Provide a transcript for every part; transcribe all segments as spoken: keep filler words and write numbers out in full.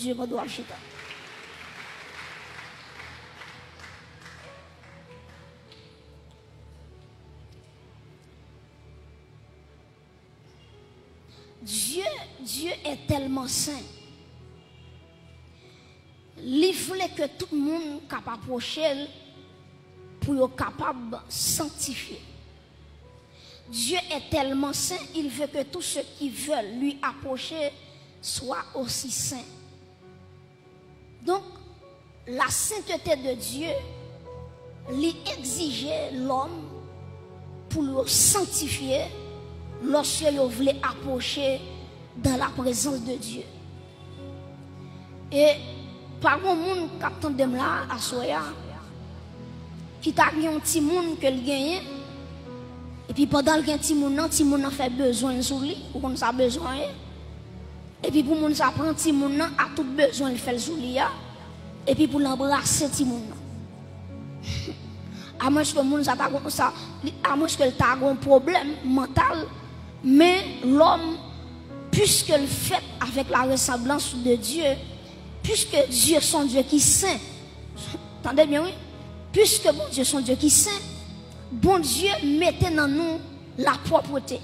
Dye mande w al chita. Dieu, Dieu est tellement saint. Li vle ke tout moun k ap apwoche l pou yo kapab sanktifye. Dieu est tellement saint, il veut que tous ceux qui veulent lui approcher soient aussi saints. Donk, la sainteté de Dieu, li egzije lòm pou yo sanktifye lòske yo vle apwoche dans la présence de Dieu. E pa gon moun k ap tande m la aswè a, ki ta gen yon timoun ke l genyen, epi pandan l gen timoun nan, timoun nan fè bezwen l sou li, ou konn sa bezwen ye? Epi pou moun sa pran timoun nan, a tout bezwen l fè l sou li a, epi pou l anbrase timoun nan. Amwenske moun sa ta gon, sa, li, amwenske l ta gon pwoblèm mantal, men lòm, puiske l fèt avèk la resanblans de Dye, puiske Dye se yon Dye ki sen, tande byen wi, puiske Bondye se yon Dye ki sen, Bondye mete nan nou lapwòpte.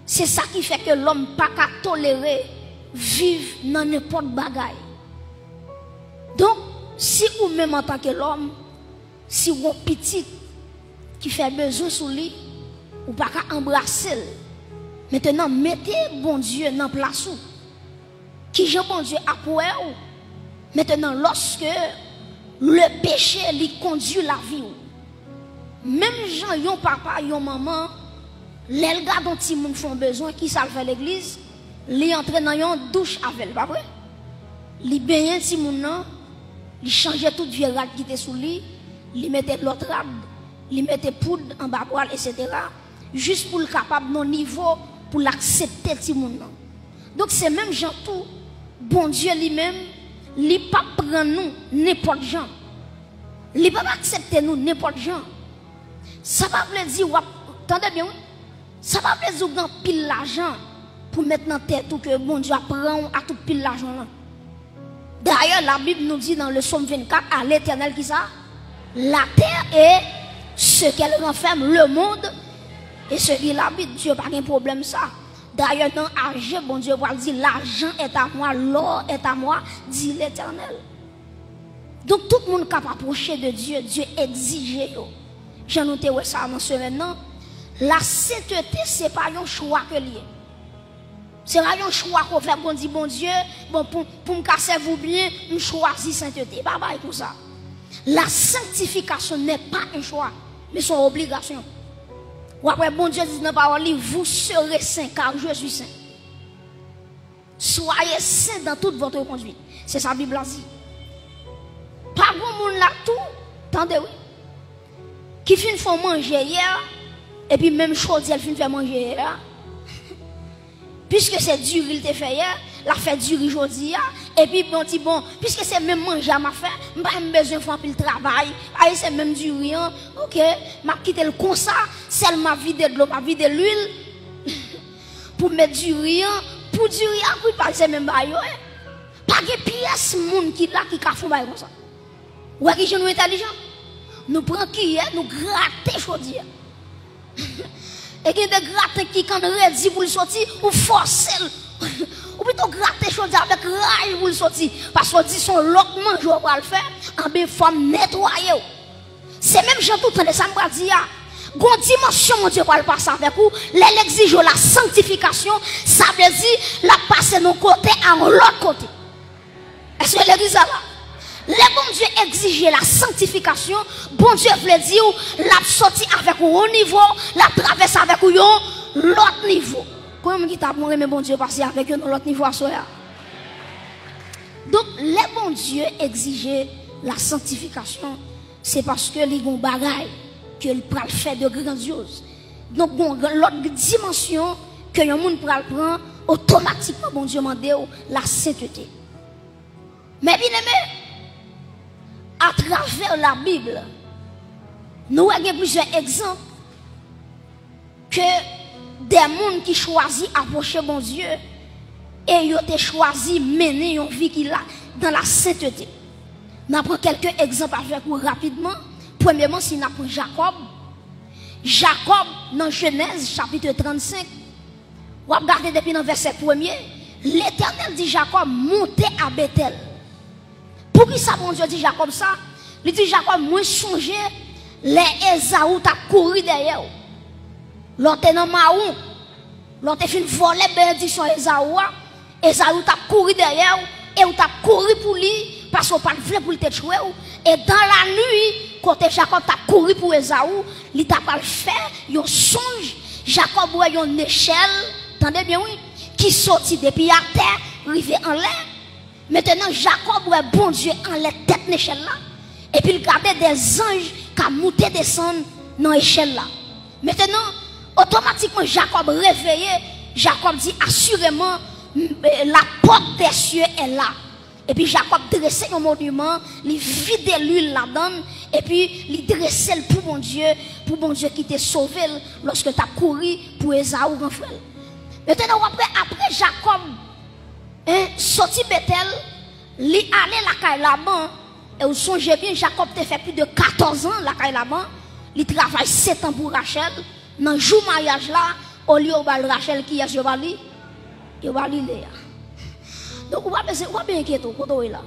Se sa ki fè ke lòm pa ka tolere viv nan nenpòt bagay. Donk, si ou menm antanke lòm, si w gon pitit ki fè bezwen sou li, ou pa ka anbrase l. Mentnan, mete Bondye nan plas ou. Kijan Bondye ap wè w? Mentnan, lòske le peche li kondui lavi w. Menm jan yon papa, yon manman, lè l gade yon timoun fè yon bezwen, kisa l fè legliz? Li antre nan yon douch avè l, pa vre? Li benyen timoun nan, li chanje tout vye rad ki te sou li, li mete lòt rad, li mete poud anba bra l, etsetera, jis pou l kapab nan yon nivo pou l aksepte timoun nan. Donk, se menm jan tou, Bondye li menm, li p ap pran nou nenpòt jan. Li p ap aksepte nou nenpòt jan. Sa pa vle di w ap, tande byen wi, sa pa vle di w gen anpil lajan pou met nan tèt ou ke Bondye ap pran w ak tout pil lajan w lan. Dayè, Labib nou di nan le Sòm vennkat, à l'Éternel kisa? La terre et ce qu'elle renferme, le monde et ce qui l'habite. Dye pa gen pwoblèm sa. Dayè, nan Aje, Bondye pral di, l'argent est à moi, l'or est à moi, dit l'Éternel. Donk, tout moun k ap apwoche de Dye, Dye egzije yo. Jan nou te wè sa nan semèn nan, la sentete, se pa yon chwa ke l ye. Se pa yon chwa ke w fè, Bondye, Bondye, bon, pou, pou m ka sèvi w byen, m chwazi sentete. Pa bagay konsa. La sanctification n'est pas un choix, mais c'est une obligation. W ap wè Bondye di nan pawòl li, vous serez saints, car je suis saint. Soyez saints dans toute votre conduite. Se sa Bib la di. Pa gon moun la tou, tande wi, ki fin fè yon manje yè, epi menm chodyè l fin fè manje yè a. Piske se diri l te fè yè, l ap fè diri jodi a, epi bon, di, bon, piske se menm manje a m ap fè, m pa menm bezwen fè anpil travay, paske se menm diri an, oke, m ap kite l konsa, sèl m ap vide dlo, m ap vide lwil, pou m met diri an, pou diri a kwit, paske se menm bagay yo ye. Pa gen pyès moun ki la ki ka fè yon bagay konsa. Ou wè kijan nou entèlijan? Nou pran kiyè, nou grate chodyè. E gen de graten ki konn redi pou l soti, ou fòse l. Ou pito grate chodyè avèk raj pou l soti. Paske w di se yon lòt manje w pral fè, anben fò m netwaye w. Se menm jan tou, tande sa m pral di a. Gon dimansyon Bondye pral pase avèk ou, lè l egzije w la sanktifikasyon, sa vle di l ap pase nan yon kote a yon lòt kote. Èske legliz la la? Lè Bondye egzije la sanktifikasyon, Bondye vle di w, l ap soti avèk ou yon nivo, l ap travèse avèk ou yon lòt nivo. Konbyen moun ki ta renmen Bondye pase avèk yo nan lòt nivo aswè a? Donk, lè Bondye egzije la sanktifikasyon, se paske li gon bagay ke l pral fè de grandyoz. Donk, gon lòt dimansyon ke yon moun pral pran, otomatikman Bondye mande w la sentete. Men byeneme, atravè Labib, nou wè gen plizyè egzanp ke de moun ki chwazi apwoche Bondye, E yo te chwazi mennen yon vi ki la, dans la sainteté. N a pran kèlke egzanp avèk ou rapidman. Premyeman, si n a pran Jakòb, Jakòb, nan Jenèz chapit trannsenk, w ap gade depi nan vèsè premye, Letènèl di Jakòb, "Monte a Betèl." Poukisa Bondye di Jakòb sa? Li di, "Jakòb, mwen sonje lè Ezaou t ap kouri dèyè w. Lè w te nan mawon, lè w te fin vòlè benediksyon Ezaou a, Ezaou t ap kouri dèyè w, e w t ap kouri pou li, paske w pa t vle pou l te tchwe w." E dans la nuit, kote Jakòb t ap kouri pou Ezaou, li ta pral fè yon sonj. Jakòb wè yon nechèl, tande byen wi, ki soti depi atè, rive anlè. Mentenan, Jakòb wè Bondye anlè tèt nechèl la, epi l gade de zanj k ap moute desann nan echèl la. Mentenan, otomatikman, Jakòb reveye, Jakòb di, "Asireman, m, e, la porte des cieux est là." Epi Jakòb drese yon moniman, li vide lwil ladan l, epi li drese l pou Bondye, pou Bondye ki te sove l lòske l t ap kouri pou Ezaou, gran frè l. Mentenan, w ap wè, apre Jakòb, en, soti Betèl, li ale lakay Laban, e w sonje byen, Jakòb te fè plis de katòz an lakay Laban, li travay sèt an pou Rachèl, nan jou maryaj la, olye yo ba l Rachèl, kiyès yo ba li? Yo ba li Leya. Donk, ou pa bezwen, ou pa bezwen enkyete w, kote w ye la.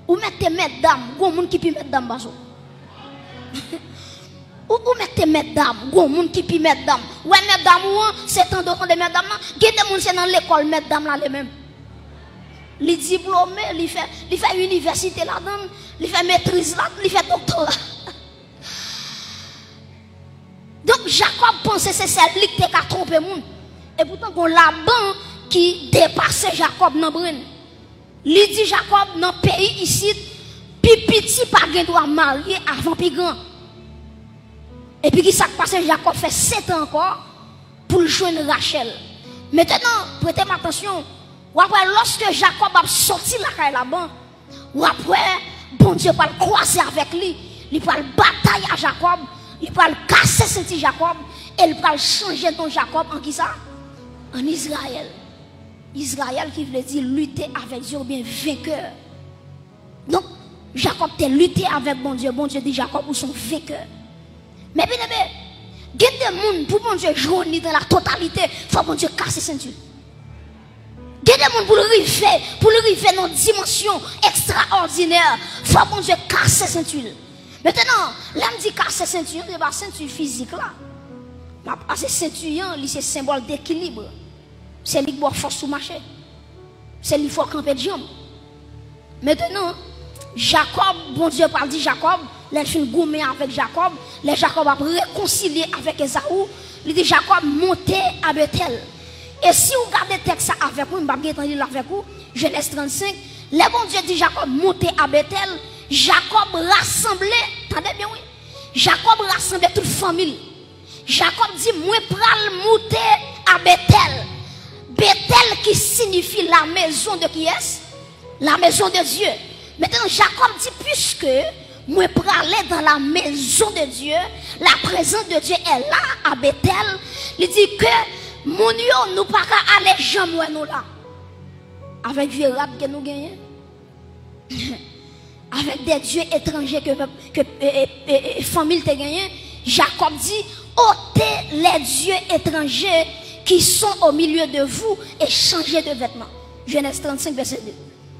Ou mèt te mèt dam, gon moun ki pi mèt dam pase w. Ou, ou mèt te mèt dam, gon moun ki pi mèt dam. Ou wè mèt dam ou an, se tande w tande mèt dam nan. Gen de moun se nan lekòl mèt dam la ale menm. Li diplome, li fè, li fè inivèsite ladan l, li fè metriz la, li fè doktora. Donk, Jakòb panse se sèl li ki te ka twonpe moun. Epoutan, gon Laban ki depase Jakòb nan brenn. Li di Jakòb, "Nan peyi isit, pi piti pa gen dwa marye avan pi gran." Epi ki sa k pase? Jakòb fè sèt an ankò pou l jwenn Rachèl. Mentenan, prete m atansyon, w ap wè lòske Jakòb ap sòti lakay Laban, w ap wè Bondye pral kwaze avèk li, li pral batay a Jakòb, li pral kase senti Jakòb, e li pral chanje non Jakòb an kisa? An Izrayèl. Izrayèl ki vle di lite avèk Dye oubyen venkè. Donk, Jakòb te lite avèk Bondye. Bondye di Jakòb, "Ou se yon venkè." Men byeneme, gen de moun, pou Bondye jwenn li dans la totalité, fò Bondye kase senti l. Gen de moun, pou l rive, pou l rive nan dimansyon ekstraòdinè, fò Bondye kase senti l. Mentenan, lè m di kase senti an, se pa senti fizik la. M ap pase senti an, li se senbòl dekilib. Se li k ba w fòs pou mache. Se li fè w kanpe djanm. Mentenan, Jakòb, Bondye pral di Jakòb, lè l fin goumen avèk Jakòb, lè Jakòb ap rekonsilye avèk Ezaou, li di Jakòb, "Monte a Betèl." E si w gade tèks sa avèk mwen, m p ap gentan li l avèk ou, Jenèz trannsenk, lè Bondye di Jakòb, "Monte a Betèl", Jakòb rasanble, tande byen wi, Jakòb rasanble tout fanmi l. Jakòb di, "Mwen pral moute a Betèl." Betèl ki siyifi la maison de kiyès? La maison de Dieu. Mentenan, Jakòb di, "Puisque mwen prale dans la maison de Dieu, la présence de Dieu est là à Bethel." Li di ke moun yo, nou pa ka ale janm wè nou la. Avèk vye rad ke nou genyen. Avèk de dye etranje ke, ke, e, e, e, e, fanmi l te genyen, Jakòb di, "Ôtez les dieux étrangers qui sont au milieu de vous et changez de vêtements." Jenèz trannsenk, vèsè de.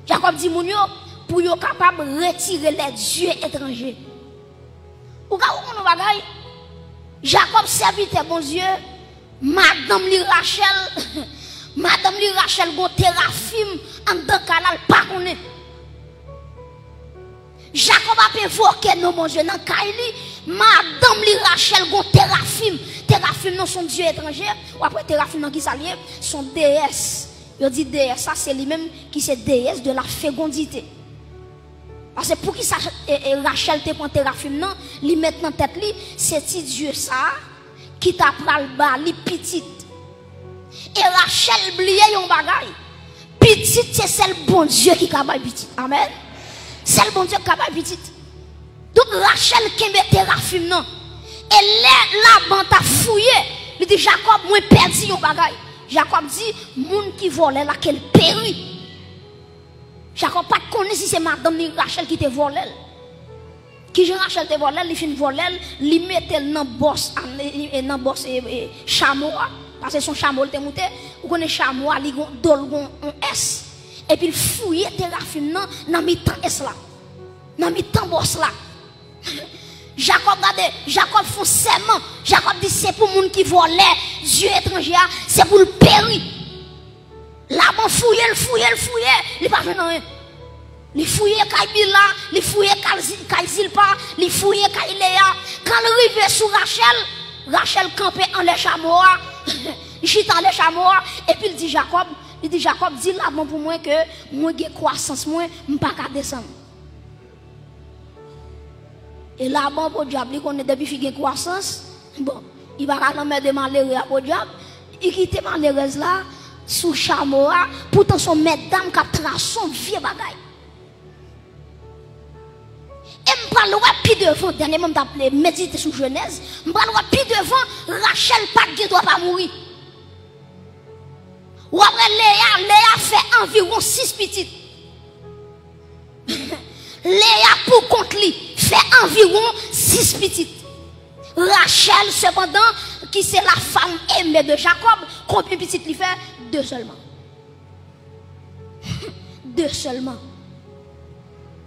Jakòb di moun yo, pou yo kapab retire les dieux étrangers. Ou ka konprann yon bagay? Jakòb, sèvitè Bondye, madanm li Rachèl, madanm li Rachèl gon terafim anndan kay la, l pa konnen. Jakòb ap envoke non Bondye nan kay li, madanm li Rachèl gon terafim. Terafim nan se yon dye etranje. W ap wè terafim nan kisa l ye? Se yon deyès. Yo di deyès sa, se li menm ki se déesse de la fécondité. Paske poukisa, e, e, Rachèl te pran terafim nan, li met nan tèt li, se ti dye sa a ki ta pral ba li pitit. E Rachèl bliye yon bagay. Pitit, se sèl Bondye ki ka bay pitit. Amèn. Sèl Bondye ki ka bay pitit. Donk, Rachèl kenbe terafim nan. E lè Laban t ap fouye, li di, "Jakòb, mwen pèdi yon bagay." Jakòb di, moun ki vòlè l la, ke l peri. Jakòb pa t konnen si se madanm li Rachèl ki te vòlè l. Kijan Rachèl te vòlè l, li fin vòlè l, li mete l nan bòs, a, e, e, nan bòs, e, e, chamo a. Paske se yon chamo l te moute. Ou konnen chamo a, li gon, do l gon yon S. Epi l fouye terafim nan, nan mitan S la. Nan mitan bòs la. Jakòb gade, Jakòb fè yon sèman. Jakòb di se pou moun ki vòlè dye etranje a, se pou l peri. Laban fouye l, fouye l, fouye, li pa jwenn anyen. Li fouye kay Bila, li fouye kay Zi-, kay Zilpa, li fouye kay Leya. Kan l rive sou Rachèl, Rachèl kanpe anlè chamo a, li chita anlè chamo a, epi l di Jakòb, li di Jakòb, di Laban pou mwen ke mwen gen kwasans mwen, m pa ka desann. E Laban podyab, li konnen depi fi gen kwasans, bon, li pa ka anmède malere a podyab, li kite malerèz la sou chamo a, poutan se yon mètdam k ap trase yon vye bagay. E m pral wè pi devan, dènyèman m t ap medite sou Jenèz, m pral wè pi devan, Rachèl pa t gen dwa pa mouri. W ap wè Leya, Leya fè anviwon sis pitit. Leya pou kont li fè anviwon sis pitit. Rachèl, sepandan, ki se la femme aimée de Jacob, konbyen pitit li fè? De sèlman. De sèlman.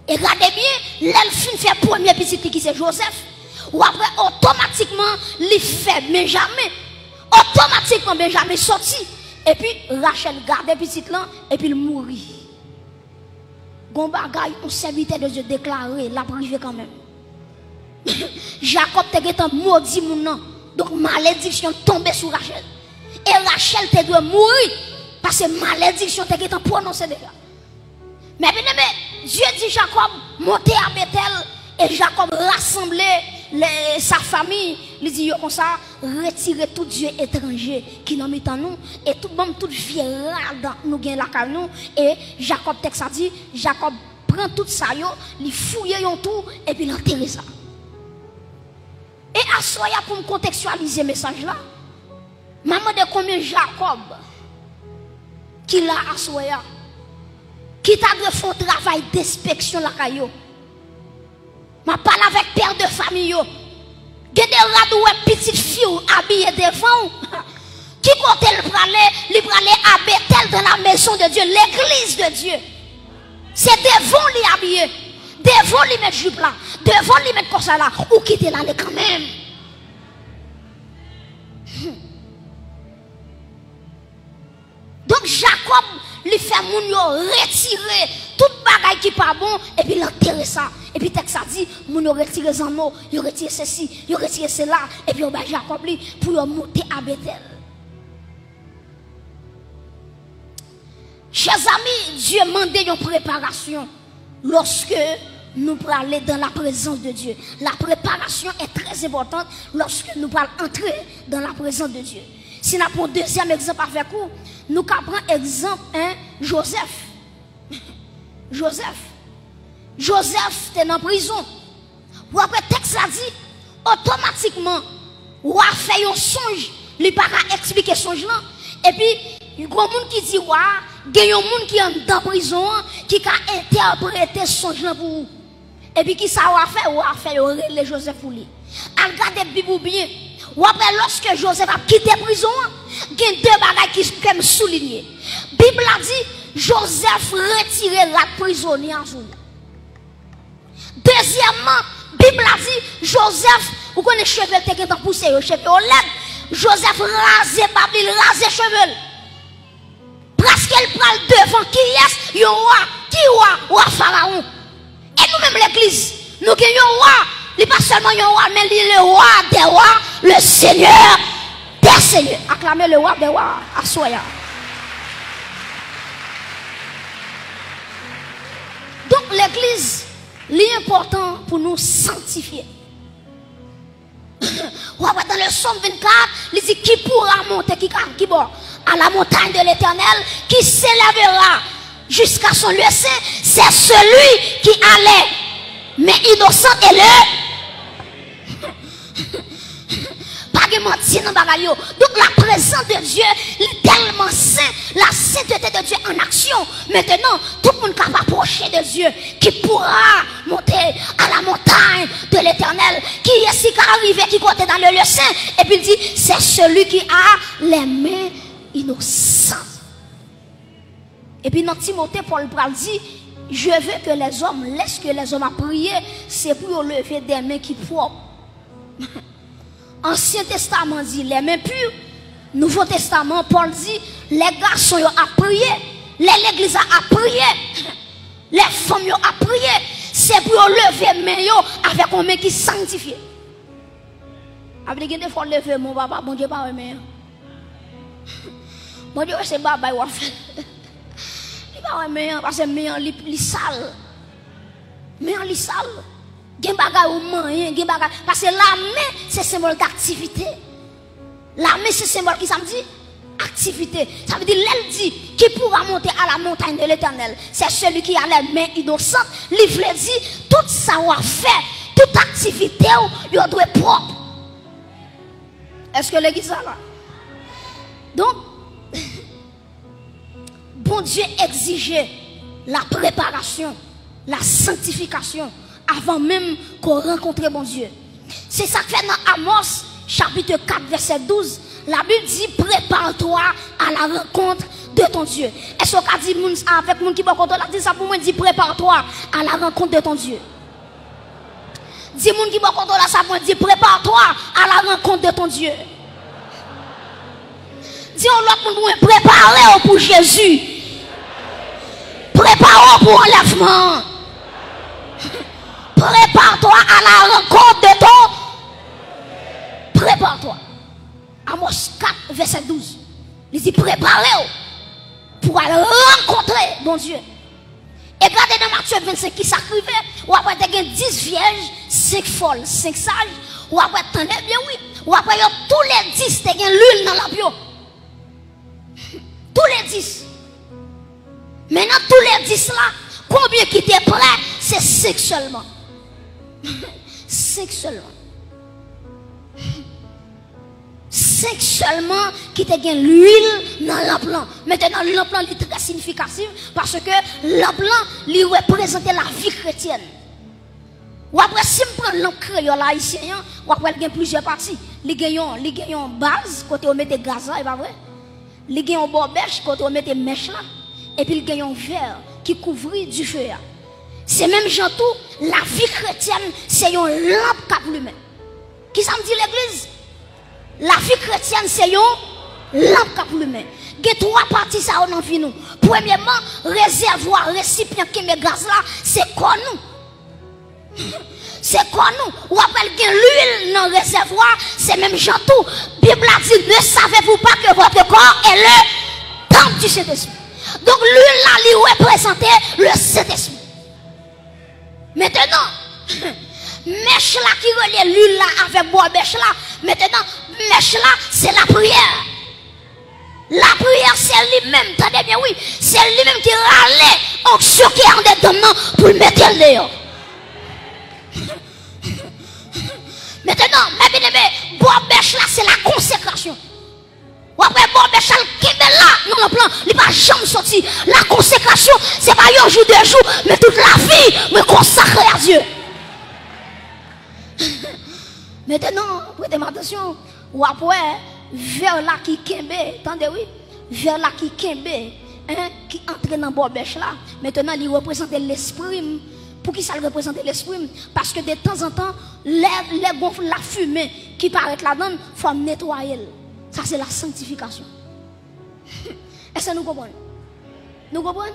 E gade byen, lè l fin fè premye pitit li ki se Jozèf, w ap wè otomatikman li fè Benjamen. Otomatikman Benjamen soti. Epi Rachèl gade pitit lan, epi l mouri. Gon bagay yon sèvitè de Dye deklare, l ap rive kanmenm. Jakòb te gentan modi moun nan. Donk, malediksyon tonbe sou Rachèl. E Rachèl te dwe mouri, paske malediksyon te gentan pwononse deja. Men byeneme, Dye di Jakòb, monte a Betèl, e Jakòb rasanble le, sa fami, li di yo konsa, retire tout dye etranje ki nan mitan nou, e tout, ban m tout vye rad nou gen lakay nou, e Jakòb, tèks la di, Jakòb pran tout sa yo, li fouye yon twou, epi l antere sa. E aswè a, pou m kontekstyalize mesaj la, m ap mande konbyen Jakòb ki la aswè a, ki ta dwe fè yon travay denspeksyon lakay yo. M ap pale avèk pè de fami yo. Gen de rad ou wè pitit fi w abiye devan w. Ki kote l prale? Li prale a Betèl, dans la maison de Dieu, l'église de Dieu. Se devan w li abiye. Devan w li met jip la. Devan w li met kòsè la. Ou kite l ale kanmenm. Donk, Jakòb, li fè moun yo retire tout bagay ki pa bon, epi l antere sa. Epi tèks sa di, moun yo retire zanno, yo retire sesi, yo retire sela, epi yo bay Jakòb li pou yo monte a Betèl. Chè zami, Dye mande yon preparasyon lòske nou prale dans la présence de Dieu. La préparation est très importante lorsque nous pral antre dans la présence de Dieu. Si n ap pran dezyèm egzanp avèk ou, nou ka pran egzanp, en, Jozèf. Jozèf. Jozèf te nan prizon. W ap wè tèks la di, otomatikman, wa fè yon sonj, li pa ka eksplike sonj lan. Epi, gon moun ki di wa, gen yon moun ki anndan prizon an, ki ka entèprete sonj lan pou ou. Epi kisa wa fè? Wa fè yo rele Jozèf pou li. Al gade Bib ou byen. W ap wè lòske Jozèf ap kite prizon an, gen de bagay ki, ke m soulinye. Bib la di, Jozèf retire rad prizonye a sou li. Dezyèmman, Bib la di, Jozèf, ou konnen cheve l te gentan pouse yo, cheve yo lèd. Jozèf raze bab li, l raze cheve l. Prèske l pral devan kiyès? Yon wa. Ki wa? Wa Farawon. E nou menm legliz, nou gen yon wa. Li pa sèlman yon wa, men li le roi des rois, le seigneur des seigneurs. Aklame le roi des rois aswè a. Donk, legliz, li enpòtan pou nou sanktifye. W ap wè dans le Psaume vingt-quatre, li di, qui pourra monter, qui, ki bò? À la montagne de l'Éternel, qui s'élèvera jusqu'à son lieu saint, c'est celui qui a les mains innocentes et le, pa Li manti nan bagay yo. Donk, la prezans de Dye, li tèlman sen, la sentete de Dye an aksyon. Mentenan, tout moun k ap apwoche de Dye, qui pourra monter à la montagne de l'Éternel, kiyès ki ka rive ki kote dans le lieu saint, epi l di, c'est celui qui a les mains innocentes. Epi nan Timote, Pòl pral di, je veux que les hommes, lèske lèzòm ap priye, se pou yo leve de men ki pwòp. Ansyen Testaman di les mains pures, Nouvo Testaman, Pòl di, lè gason yo ap priye, lè legliz la ap priye, lè fanm yo ap priye, se pou yo leve men yo avèk yon men ki sangtifye. Sa vle di gen de fwa w leve men w, papa, Bondye pa wè men an. Bondye wè se babay w ap fè. Li pa wè men an, paske men an li, li sal. Men an li sal. Gen bagay ou manyen, gen bagay. Paske lamen se senbòl daktivite. Lamen se senbòl ki sa m di? Aktivite. Sa vle di, lè l di, qui pourra monter à la montagne de l'Éternel, c'est celui qui a les mains innocentes, li vle di, tout sa w ap fè, tout aktivite w, yo dwe pwòp. Èske legliz la la? Donk, Bondye egzije la preparasyon, la sanktifikasyon, avan menm ke w rankontre Bondye. Se sa k fè nan Amos, chapit kat, vèsè douz, Labib di, prépare-toi à la rencontre de ton Dieu. Èske w ka di moun sa avèk moun ki bò kote w la, di sa pou mwen, di, prépare-toi à la rencontre de ton Dieu. Di moun ki bò kote w la sa pou mwen, di, prépare-toi à la rencontre de ton Dieu. Di yon lòt moun pou mwen, prepare w pou Jezi. Prepare w pou anlèvman an. Prépare-toi à la rencontre de ton. Prépare-toi. Amos kat, vèsè douz. Li di, prepare w pou al rankontre Bondye. E gade nan Matye vennsenk ki sa k rive, w ap wè te gen dis vyèj, senk fòl, senk saj, w ap wè, tande byen wi, w ap wè yo toulèdis te gen lwil nan lanp yo. Toulèdis. Men nan toulèdis la, konbyen ki te prè? Se senk sèlman. Senk sèlman. Senk sèlman ki te gen lwil nan lanp lan. Mentenan, lanp lan li trè siyifikatif, paske lanp lan li reprezante lavi kretyèn. W ap wè, si m pran lanp kreyòl ayisyen an, w ap wè l gen plizyè pati. Li gen yon, li gen yon baz kote yo mete gaz la, e pa vre? Li gen yon bò bèch kote yo mete mèch la, epi l gen yon vè ki kouvri dife a. Se menm jan tou, lavi kretyèn se yon lanp k ap limen. Kisa m di legliz? Lavi kretyèn se yon lanp k ap limen. Gen twa pati sa yo nan vi nou. Premyèman, rezèvwa, resipyan kenbe gaz la, se kò nou. Se kò nou. W ap wè l gen lwil nan rezèvwa, se menm jan tou. Bib la di, ne savez-vous pas que votre corps est le temple du Saint-Esprit? Donk, lwil la, li reprezante le Sentespri. Mentenan, mèch la ki relye lwil la avèk bò bèch la, mentenan, mèch la, se lapriyè. Lapriyè, se li menm, tande byen wi, se li menm ki rale onksyon ki andedan m nan pou l mete l deyò. Mentenan, mè byeneme, bò bèch la, se la konsekrasyon. W ap wè bò bèch la, l kenbe la nan lanp lan, li pa janm soti. La konsekrasyon, se pa yon jou, de jou, men tout lavi mwen konsakre a Dye. Mentenan, prete m atansyon, w ap wè vè la ki kenbe, tande wi, vè la ki kenbe, en, ki antre nan bò bèch la. Mentenan, li reprezante lespri m. Poukisa l reprezante lespri m? Paske detanzantan, lè, lè gon lafimen ki parèt ladan l, fò m netwaye l. Sa se la sanktifikasyon. Èske nou konprann? Nou konprann?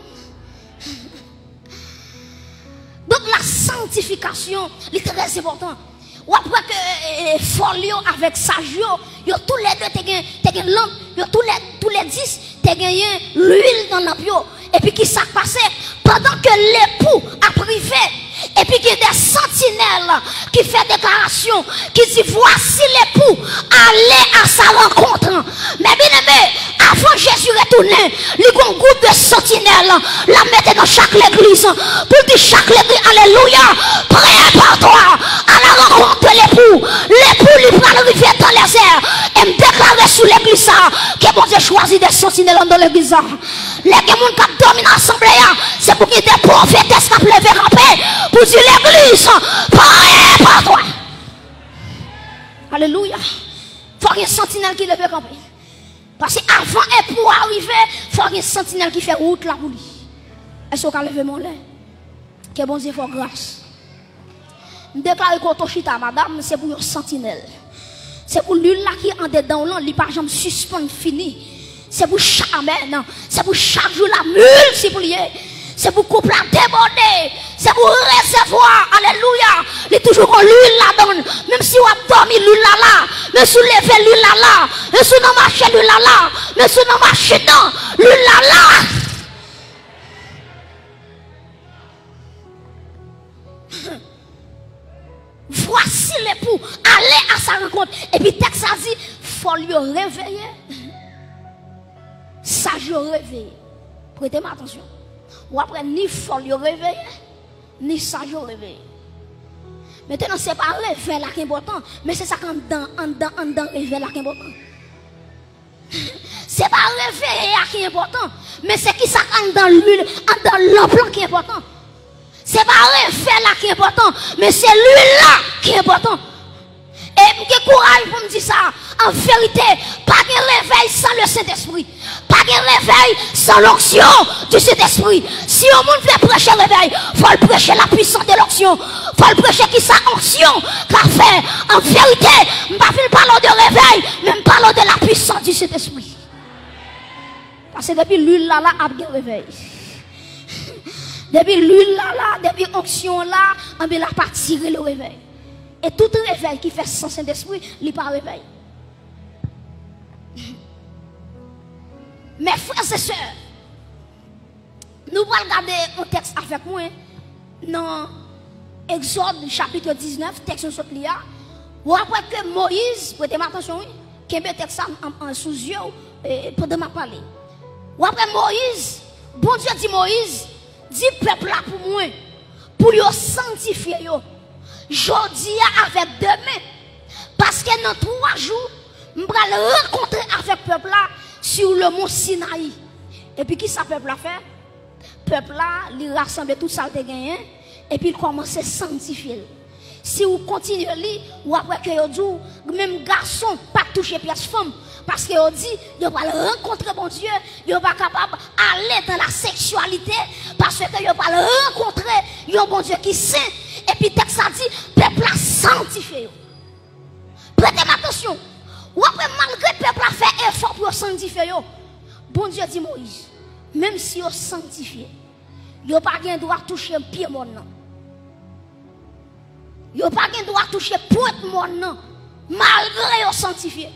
Donk, la sanktifikasyon, li trè enpòtan. W ap wè ke, e, e, fòl yo avèk saj yo, yo toulède te gen, te gen lanp, yo toulè, toulèdis te genyen lwil nan lanp yo. Epi ki sa k pase? Pandan ke lepou ap rive, epi gen de santinèl ki fè deklarasyon, ki di, voici l'époux, allez à sa rencontre. Mè byeneme, avan Jezi retounen, li gon gwoup de santinèl l ap mete nan chak legliz, pou l di chak legliz, alelouya, prépare-toi à la rencontre de l'époux. Lepou li pral rive dans les airs. legliz sa, ke Bondye chwazi de santinèl anndan legliz sa. Lè gen moun k ap dòmi nan asanble a, se pou gen de pwofetès k ap leve kanpe pou di legliz, parèt pou twa. Alelouya. Fò gen santinèl ki leve kanpe. Paske avan epou a rive, fò gen santinèl ki fè wout la pou li. Èske w ka leve men w anlè? Ke Bondye fè w gras. M deklare kote w chita, madanm, se pou yon santinèl. Se pou lwil la ki andedan w lan, li pa janm sispann fini. Se pou chak, amèn. Se pou chak jou la miltipliye. Se pou koup la debòde. Se pou resevwa. Alelouya. Li toujou gon lwil ladan l. Menm si w ap dòmi, lwil la la. Menm si w leve, lwil la la. Menm si w nan mache, lwil la la. Menm si w nan machin nan, lwil la la. Voici l'époux, allez à sa rencontre. Epi tèks la di, fò l yo reveye. Saj yo reveye. Prete m atansyon. W ap wè ni fò l yo reveye, ni saj yo reveye. Mentnan, se pa revèy la ki enpòtan, men se sa k anndan, anndan, anndan revèy la ki enpòtan. Se pa reveye a ki enpòtan, men se kisa k anndan lwil, anndan lanp lan ki enpòtan. Se pa revèy la ki enpòtan, men se lwil la ki enpòtan. E m gen kouraj pou m di sa, an verite, pa gen revèy san le Sentespri. Pa gen revèy san l'onction du Saint-Esprit. Si yon moun vle preche revèy, fò l preche la puissance de l'onction. Fò l preche kisa onksyon ka fè. An verite, m pa vin pale w de revèy, men m pale w de la puissance du Saint-Esprit. Paske depi lwil la la, ap gen revèy. Depi lwil la la, depi onksyon la, anben l ap atire le revèy. E tout revèy ki fè san Sentespri, li pa revèy. Mes frères et sœurs, nou pral gade yon tèks avèk mwen nan Egzòd chapit diznèf, tèks nou sot li a. W ap wè ke Moyiz, prete m atansyon wi, kenbe tèks sa an, an, sou zye w, e, pandan m ap pale. W ap wè Moyiz, Bondye di Moyiz, di pèp la pou mwen, pou yo sanntifye yo, jodi a avèk demen, paske nan twa jou, m pral rankontre avèk pèp la sur le mont Sinayi. Epi kisa pèp la fè? Pèp la, li rasanble tout sa l te genyen, epi l kòmanse sanntifye l. Si w kontinye li, w ap wè ke yo di w, menm gason pa t touche pyès fanm, paske yo di, yo pral rankontre Bondye, yo pa kapab ale dans la sexualité, paske yo pral rankontre yon Bondye ki sen, epi tèks la di, pèp la sanntifye yo. Prete m atansyon. W ap wè malgre pèp la fè efò pou yo sanntifye yo, Bondye di Moyiz, menm si yo sanntifye, yo pa gen dwa touche pye mòn nan. Yo pa gen dwa touche pwent mòn nan, malgre yo sanntifye.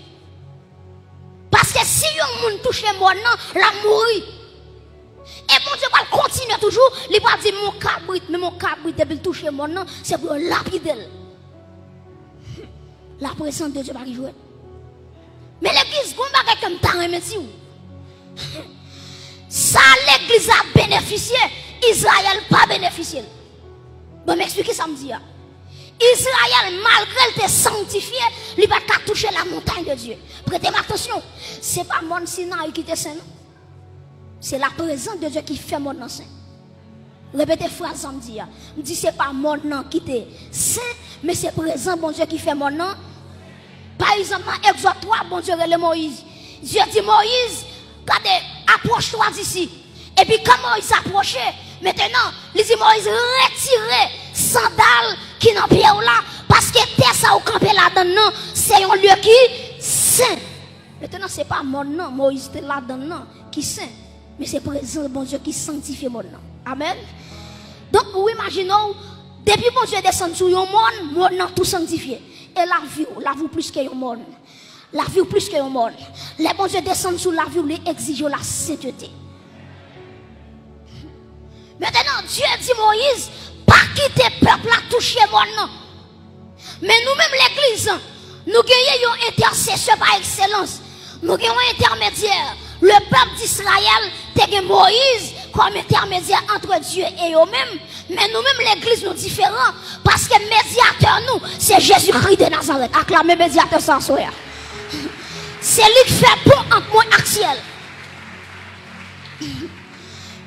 Paske si yon moun touche mòn nan, l ap mouri. E Bondye pral kontinye toujou, li pral di, men yon kabrit, men yon kabrit, depi l touche mòn nan, se pou yo lapide l. La présence de Dieu pa gen jwèt. Men legliz, gon bagay ke m ta renmen di w. Sa legliz la benefisye, Izrayèl pa benefisye l. Bon, m eksplike sa m di a. Izrayèl, malgre l te sanntifye, li pa t ka touche la montagne de Dieu. Prete m atansyon, se pa mòn Sinayi ki te sen, non. Se la prezans de Dye ki fè mòn nan sen. Repete fraz sa m di a. M di se pa mòn nan ki te sen, men se prezans Bondye ki fè mòn nan. Pa egzanp, nan Egzòd twa, Bondye rele Moyiz. Dye di Moyiz, gade, approche-toi d'ici. Epi kan Moyiz apwoche, mentenan, li di Moyiz, retire sandal ki nan pye w la, paske tè sa ou kanpe ladan l nan, se yon lye ki sen. Mentenan, se pa mòn nan Moyiz te ladan l nan ki sen, men se prezans Bondye ki sanktifye mòn nan. Amèn. Donk, ou imajine w, depi Bondye desann sou yon mòn, mòn nan tou sanktifye. E lavi w, lavi w plis ke yon mòn. Lavi w plis ke yon mòn. Lè Bondye desann sou lavi w, li egzije w lasentete. Mentenan, Dye di Moyiz, pa kite pèp la touche mòn nan. Men nou menm legliz, nou genyen yon entèsesè pa ekselans. Nou gen yon entèmedyè. Le pèp d'Izrayèl te gen Moyiz kòm entèmedyè antre Dye e yo menm. Men nou menm legliz nou diferan. Paske medyatè nou, se Jezikri de Nazarèt. Aklame medyatè sa aswè a. Se li k fè pon ant mwen ak syèl.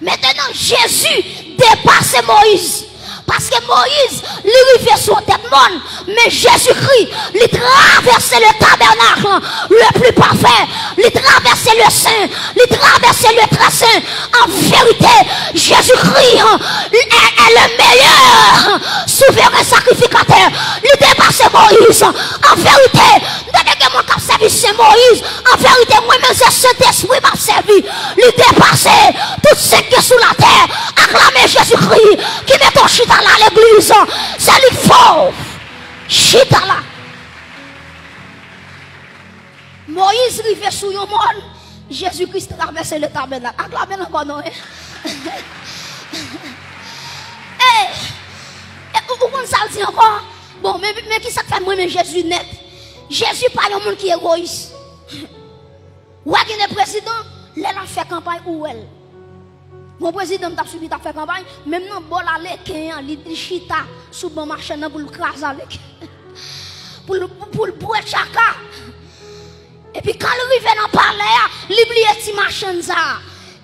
Mentnan, Jezi depase Moyiz. Paske Moyiz, li rive sou yon tèt mòn, men Jezikri, li travèse le tabernacle le plus parfait, li travèse le saint, li travèse le très saint. An verite, Jezikri, est, est le meilleur souverain sacrificateur. Li depase Moyiz. An verite, m tande gen moun k ap sèvi Sen Moyiz. An verite, mwen menm se Sentespri m ap sèvi. Li depase tout sen k gen sou latè. Aklame Jezikri ki mete w chita la, legliz. Se li k fè w chita la. Moyiz rive sou yon mòn, Jezikri travèse le tabènak. Aklame l ankò non, en. Ey, e, ou, ou konn sa l di ankò? Bon, men, men ki sa k fè m renmen Jezi nèt. Jezi pa yon moun ki egoyis. W a gen de prezidan, lè l ap fè kanpay, ou wè l. Bon, prezidan m t ap swiv, li t ap fè kanpay, menm nan bò laleken an, li, li chita sou ban machann nan pou l kraze aleken. Pou l, pou l bwè tchaka. Epi kan l rive nan palè a, li bliye ti machann sa a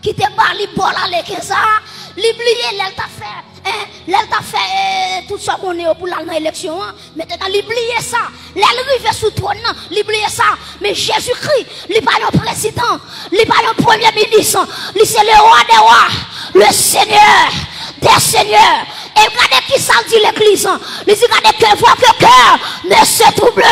ki te ba li bò laleken sa a. Li bliye lè l t ap fè, en, lè l t ap fè, eh, tout sa w konnen yo pou l al nan eleksyon an. Mentnan, li bliye sa. Lè l rive sou twòn nan, li bliye sa. Men Jezikri, li pa yon prezidan, li pa yon premye minis, li se le roi des rois, le seigneur des seigneurs. E gade ki sa l di legliz an. Li di, gade, que votre cœur ne se trouble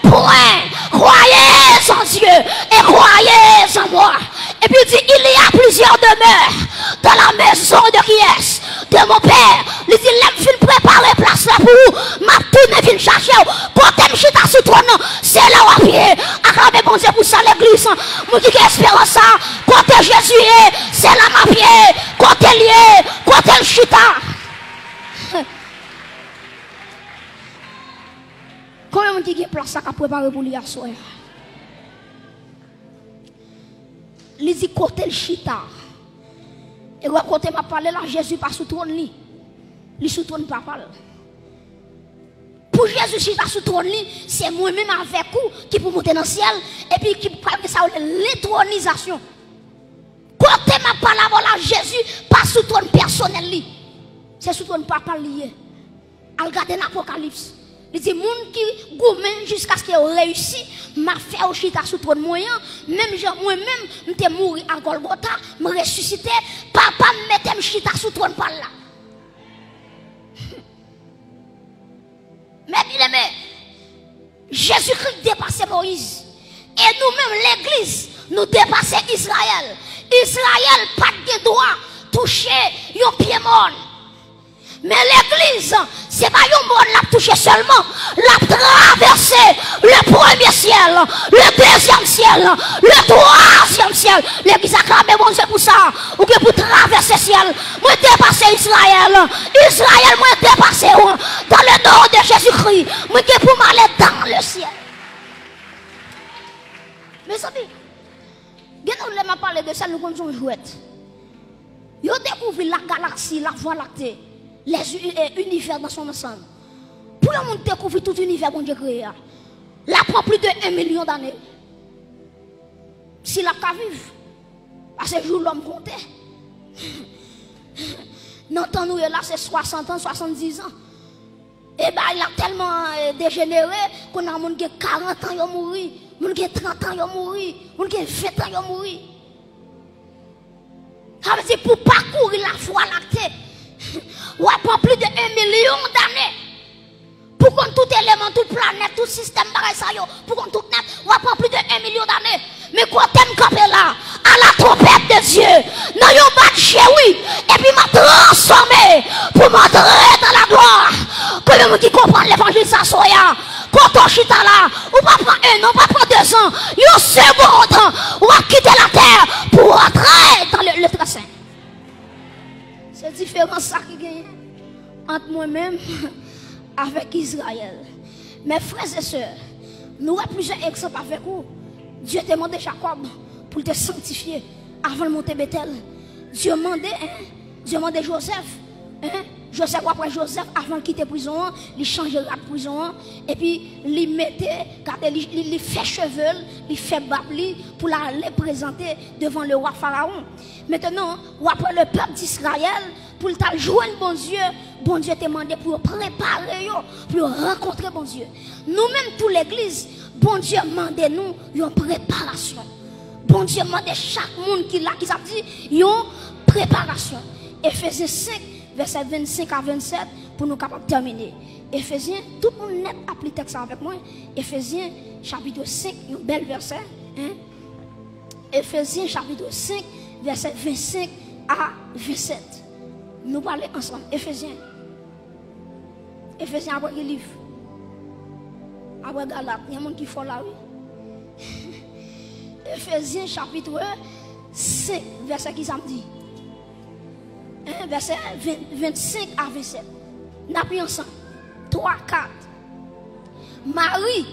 point. Croyez en Dieu et croyez en moi. Epi l di, il y a plusieurs demeures dans la maison de qui est? De mon père. Li di, lè m fin prepare plas la pou ou, m ap tounen vin chache w. Kote m chita sou twòn nan, se la w ap ye. Aklame Bondye pou sa, legliz. Moun ki gen esperans sa, kote Jezi ye, se la m ap ye. Kote l ye, kote l chita. Konbyen moun ki gen plas sa k ap prepare pou li aswè a? Li di kote l chita. E wè kote m ap pale la, Jezi pa sou twòn li. Li sou twòn Papa l. Pou Jezi chita sou twòn li, se mwen menm avèk ou ki pou monte nan syèl, epi ki pral gen sa yo rele lentwonizasyon. Kote m ap pale avè w la, Jezi pa sou twòn pèsonèl li. Se sou twòn Papa l li ye. Al gade nan Apokalips. Li di, moun ki goumen jiskaske yo reyisi, m ap fè yo chita sou twòn mwen an, menm jan mwen menm, m te mouri a Gòlgota, m resisite, Papa m mete m chita sou twòn pa l la. Men byeneme, Jezikri depase Moyiz. E nou menm, legliz, nou depase Izrayèl. Izrayèl pa t gen dwa touche yon pye mòn. Men legliz, se pa yon mòn l ap touche sèlman. L ap travèse le premye syèl, le dezyèm syèl, le twazyèm syèl. Legliz, aklame Bondye pou sa. Ou gen pou travèse syèl. Mwen depase Izrayèl. Izrayèl, mwen depase w. Dans le nom de Jésus-Christ, mwen gen pou m ale dans le ciel. Mezanmi, gen nou lè m ap pale de syèl, nou konn se yon jwèt. Yo dekouvri la galaksi, la vwa lakte, les u-, eh, univers dans son ensemble. Pou yon moun dekouvri tout inivè Bondye kreye a, l ap pran plis de en milyon dane. Si l ap ka viv. Paske jou lòm konte. Nan tan nou ye la, se swasant an, swasanndizan. E bagay la tèlman, eh, dejenere, kounye a moun gen karant an, yo mouri. Moun gen trant an, yo mouri. Moun gen ven an, yo mouri. Sa vle di pou pakouri la vwa lakte, w ap pran plis de en milyon dane. Pou konn tout eleman, tout planèt, tout sistèm bagay sa yo, pou konn tout nèt, w ap pran plis de en milyon dane. Men kote m kanpe la, à la trompette de Dieu, nan yon bat jewi, epi m ap transfòme pou m antre dans la gloire. Konbyen moun ki konprann levanjil sa aswè a? Kote w chita la, ou pa pran en an, ou pa pran dezan, yon segond, w ap kite latè pou w antre dans le, le très saint. Se diferans sa ki genyen ant mwen menm avèk Izrayèl. Men frè e sè, nou wè plizyè egzanp avèk ou. Dye te mande Jakòb pou l te sanktifye avan l monte Betèl. Dye mande, en, Dye mande Jozèf, en, Jozèf, w ap wè Jozèf, avan l kite prizon an, li chanje rad prizon an, epi li mete, gade, li, li, li fè cheve l, li fè bab li, pou l ale prezante devan lewa Farawon. Mentenan, w ap wè lepèp Izrayèl, pou l t al jwenn Bondye, Bondye te mande pou yo prepare yo, pou yo rankontre Bondye. Nou menm tou legliz, Bondye mande nou yon preparasyon. Bondye mande chak moun ki la, ki sa di, yon preparasyon. Efezyen senk, vèsè vennsenk a vennsèt, pou nou kapab tèmine. Efezyen, tout moun nèt ap li tèks la avèk mwen. Efezyen, chapit senk, yon bèl vèsè, en. Efezyen, chapit senk, vèsè vennsenk a vennsèt. Nou prale ansanm. Efezyen. Efezyen apre ki liv? Apre Galat. Gen moun ki fò la, wi. Efezyen, chapit senk, vèsè ki sa m di? En, vèsè ven, vennsenk a vennsèt. N ap li ansanm. Twa, kat. Mari,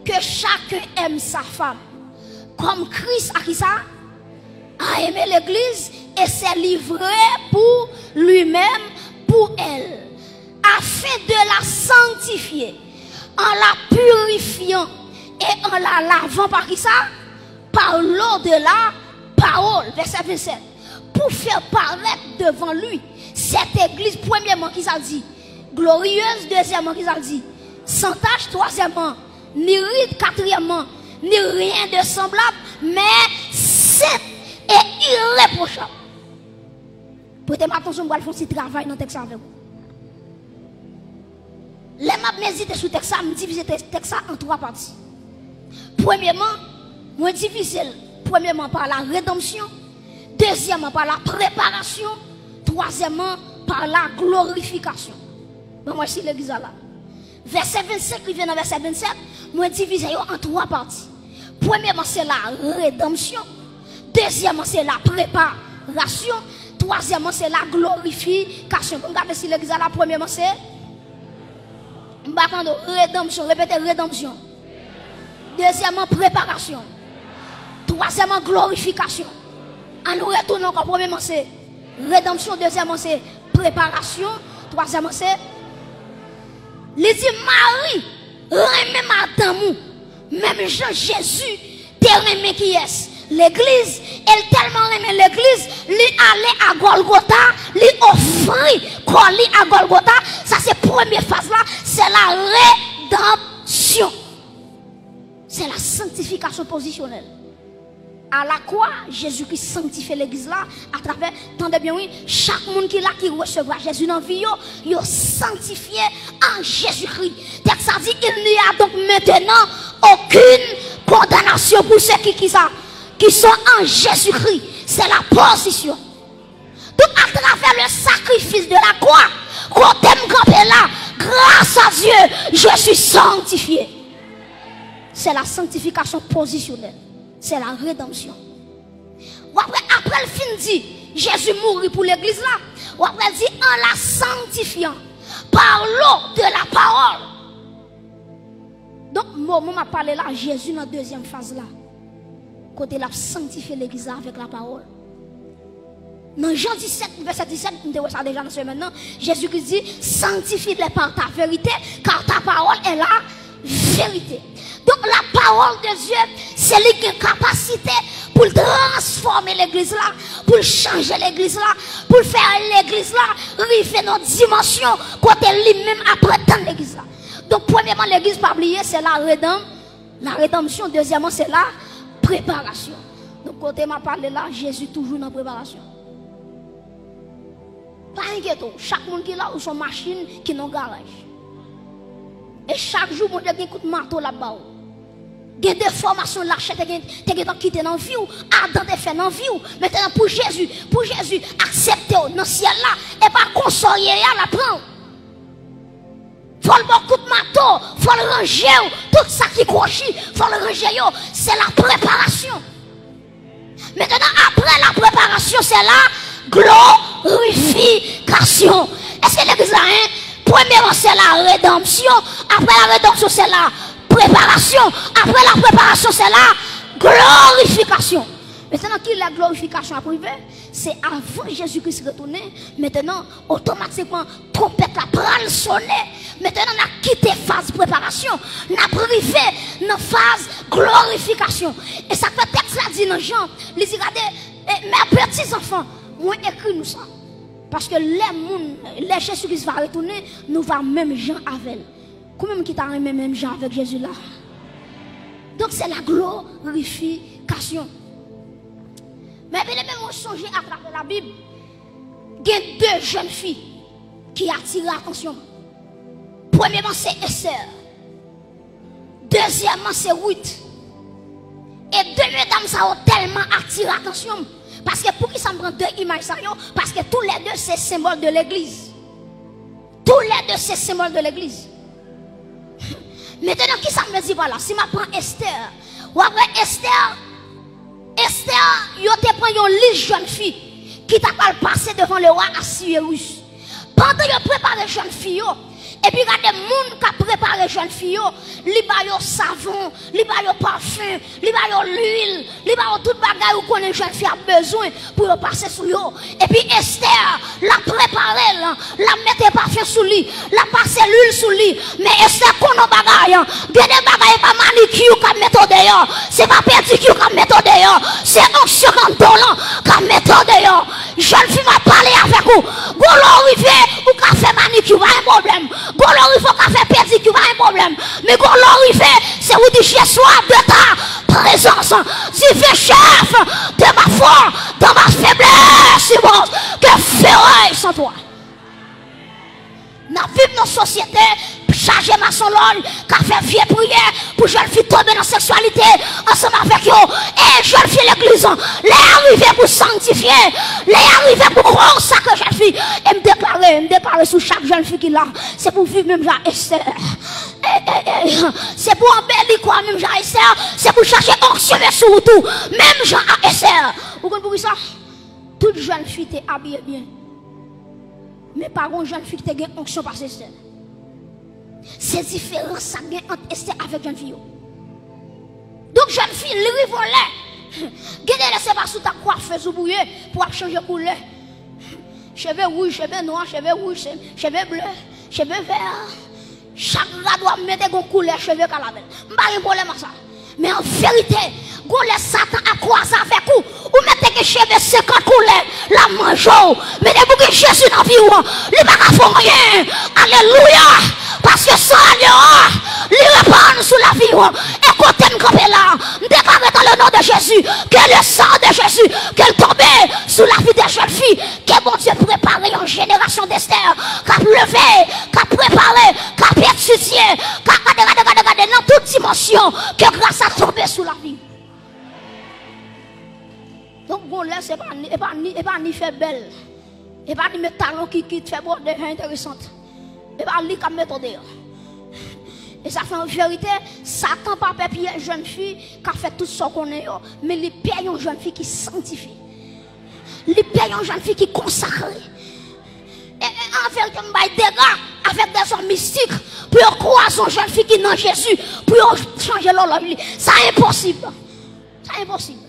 que chacun aime sa femme, comme Christ a ki sa? A aimé l'église et s'est livré pour lui-même, pour elle, afin de la sanctifier, en la purifiant et en la lavant par ki sa? Par l'eau de la parole. Vèsè vennsèt. Pour faire paraître devant lui cette église, premyèman, ki sa l di? Glorieuse, dezyèmman, ki sa l di? Sans tache, twazyèmman, ni ride, katriyèmman, ni rien de semblable, mais sainte et irréprochable. Prete m atansyon, m pral fè yon ti travay nan tèks la avèk ou. Lè m ap medite sou tèks sa, m divize tèks, tèks sa an twa pati. Premyèman, mwen divize l, premyèman, par la rédemption, dezyèmman, par la préparation, twazyèmman, par la glorification. Ban mwen si legliz la la. Vèsè vennsenk rive nan vèsè vennsèt, mwen divize yo an twa pati. Premyèman, se la redanmsyon. Dezyèmman, se la preparasyon. Twazyèmman, se la glorifikasyon. Bon, gade si legliz la la, premyèman, se, m pa tande w, redanmsyon. Repete, redanmsyon. Dezyèmman, preparasyon. Twazyèmman, glorifikasyon. An nou retounen ankò, premyèman, se redanmsyon, dezyèmman, se preparasyon, twazyèmman, se, li di, Mari, renmen madanm ou, menm jan Jezi te renmen kiyès? Legliz. E l tèlman renmen legliz, li ale a Gòlgota, li ofri kò li a Gòlgota. Sa se premye faz la, se la redanmsyon. Se la sanktifikasyon pozisyonèl. A la kwa, Jezikri sanktifye legliz la atravè, tande byen wi, chak moun ki la ki resevwa Jezi nan vi yo, yo sanktifye an Jezikri. Tèks la di, il n'y a donc maintenant aucune condamnation pour ceux qui, qui ça, qui sont en Jésus-Christ. C'est la position. Donk, atravè le sacrifice de la croix, kote m kanpe la, grâce à Dieu, je suis sanctifié. C'est la sanctification positionnelle. C'est la rédemption. W ap wè, apre l fin di, Jezi mouri pou legliz la, w ap wè l di, en la sanctifiant par l'eau de la parole. Donk, moman m ap pale la, Jezi nan dezyèm faz la, kote l ap sanktifye legliz la avèk lapawòl. Nan Jan disèt, vèsè disèt, m te wè sa deja nan semèn nan, Jezikri di, sanctifie-les par ta vérité, car ta parole est la vérité. Donk, lapawòl de Dye, se li ki gen kapasite pou l transfòme legliz la, pou l chanje legliz la, pou l fè legliz la rive nan dimansyon kote li menm ap pretann legliz la. Donk, premyèman, legliz, pa bliye, se la redanm, la redanmsyon. Dezyèmman, se la preparasyon. Donk, kote m ap pale la, Jezi toujou nan preparasyon. Pa enkyete w, chak moun ki la, ou se yon machin ki nan yon garaj. E chak jou, Bondye gen kout mato l ap ba w. Gen defòmasyon lachè te gen, te gentan kite nan vi w, Adan te fè nan vi w. Mentnan, pou Jezi, pou Jezi aksepte w nan syèl la, e pa konsa w ye a, l ap pran w. Fò l ba w kout mato, fò l ranje w, tout sa ki kwochi, fò l ranje yo. Se la preparasyon. Mentnan, apre la preparasyon, se la glorifikasyon. Èske legliz la, en? Premyèman, se la redanmsyon. Apre la redanmsyon, se la preparasyon. Apre la preparasyon, se la glorifikasyon. Mentnan, kilè glorifikasyon ap rive? Se avan Jezi Kris retounen, mentnan, otomatikman, twonpèt la pral sonnen. Mentnan, n ap kite faz preparasyon, n ap rive nan faz glorifikasyon. E sa k fè tèks la di nan Jan, li di, gade, e, mes petits enfants, mwen ekri nou sa. Paske lè moun, lè Jezi Kris va retounen, nou va menm jan avè l. Konbyen moun ki ta renmen menm jan avèk Jezi la? Donk, se la glorifikasyon. Men, byeneme, mwen sonje atravè Labib, gen de jèn fi ki atire atansyon m. Premyèman, se Esther. Dezyèmman, se Ruth. E de medam sa yo tèlman atire atansyon m. Paske poukisa m pran de imaj sa yo? Paske toulède se senbòl de legliz. Toulède se senbòl de legliz. Mentnan, kisa m vle di pa la? Si m ap pran Esther, w ap wè Esther, Esther, yo te pran yon lis jèn fi ki ta pral pase devan lewa Asiwis. Pandan yo prepare jèn fi yo, epi gade moun k ap prepare jèn fi yo, li ba yo savon, li ba yo pafen, li ba yo lwil, li ba yo tout bagay ou konnen jèn fi ap bezwen pou yo pase sou yo. Epi Esther, l ap prepare l, l ap mete pafen sou li, l ap pase lwil sou li. Men Esther konnen yon bagay, gen de bagay e pa manikir k ap mete w deyò, se pa pedikir k ap mete w deyò, se onksyon k anndan w lan k ap mete w deyò. Jèn fi, m ap pale avèk ou. Gon lè w rive, ou ka fè manikir, pa gen pwoblèm. Gon lè w rive, ou ka fè pedikir, pa gen pwoblèm. Men gon lè w rive, se ou di, je soif de ta présence. Divin chef de ma foi, dans ma faiblesse, immense, que ferai-je sans toi? N ap viv nan sosyete chaje masonlòj, k ap fè vye priyè pou jèn fi tonbe nan seksyalite ansanm avèk yo. E jèn fi legliz, lè a rive pou sanktifye, lè a rive pou konsakre jèn fi. E m deklare, m deklare sou chak jèn fi ki la, se pou viv menm jan a Esther. E, e, e, se pou anbeli kò a menm jan a Esther, se pou chache onksyon vin sou ou tou, menm jan a Esther. Ou konn poukisa? Tout jèn fi te abiye byen. Men pa gon jèn fi ki te gen onksyon pase Esther. Se diferans sa k gen ant Esther avèk jèn fi yo. Donk, jèn fi, li rive yon lè. Gen de lè se pa sou ta kwafez ou pou ye, pou w ap chanje koulè. Cheve wouj, cheve nwa, cheve wouj, se- cheve ble, cheve vè. Chak rad w ap mete gon koulè cheve k al avè l. M pa gen pwoblèm ak sa. Men an verite, gon lè Satan ap kwaze avèk ou, ou mèt te gen cheve senkant koulè, l ap manje w. Men depi w gen Jezi nan vi w, li pa ka fè w anyen. Alelouya! Paske san agno a, li repann sou lavi w. E kote m kanpe la, m deklare dans le nom de Jésus, que le sang de Jésus, ke l tonbe sou lavi de jèn fi, ke Bondye prepare yon jenerasyon Esther k ap leve, k ap prepare, k ap etidye, k ap gade, gade, gade, gade, nan tout dimansyon, ke gras la tonbe sou lavi. Donk, gon lè, se pa ni, e pa ni, e pa ni fè bèl, e pa ni met talon ki, ki fè bòdè fè enteresan. E pa li k ap mete w deyò. E sa fè an verite, Satan pa pè pyès jèn fi k ap fè tout sa w konnen yo, men li pè yon jèn fi ki sanktifye. Li pè yon jèn fi ki konsakre. E, e, an verite, m bay dega avèk dèzòm mistik pou yo kwaze yon jèn fi ki nan Jezi, pou yo chanje lòlòj li. Sa enposib. Sa enposib.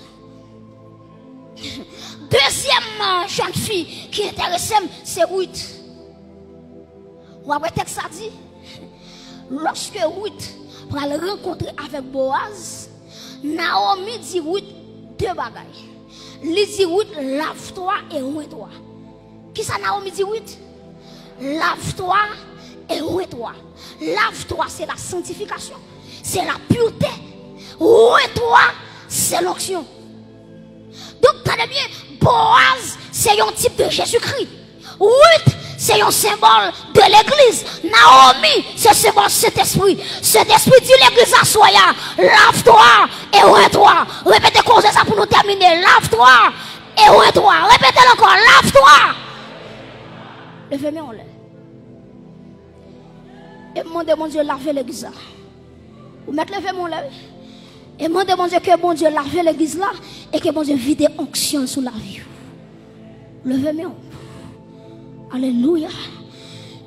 Dezyèm, euh, jèn fi ki enterese m, se Ruth. W ap wè tèks la di, lòske Ruth pral rankontre avèk Boaz, Naomi di Ruth de bagay. Li di Ruth, lave-toi et oins-toi. Kisa Naomi di Ruth? Lave-toi et oins-toi. Lave-toi, se la sanctification, se la pureté. Oins-toi, se l'onction. Donk, tande byen, Boaz se yon tip de Jezikri. Ruth se yon senbòl de legliz. Naomi se senbòl Sentespri. Sentespri di legliz aswè a, lave-toi et oins-toi. Repete koze sa pou nou tèmine. Lave-toi et oins-toi. Repete l ankò. Lave-toi. Leve men w anlè. E m mande Bondye lave legliz la. Ou mèt leve men w anlè, wi. E mande Bondye ke Bondye lave legliz la e ke Bondye vide onksyon l sou lavi w. Leve men w. Alelouya.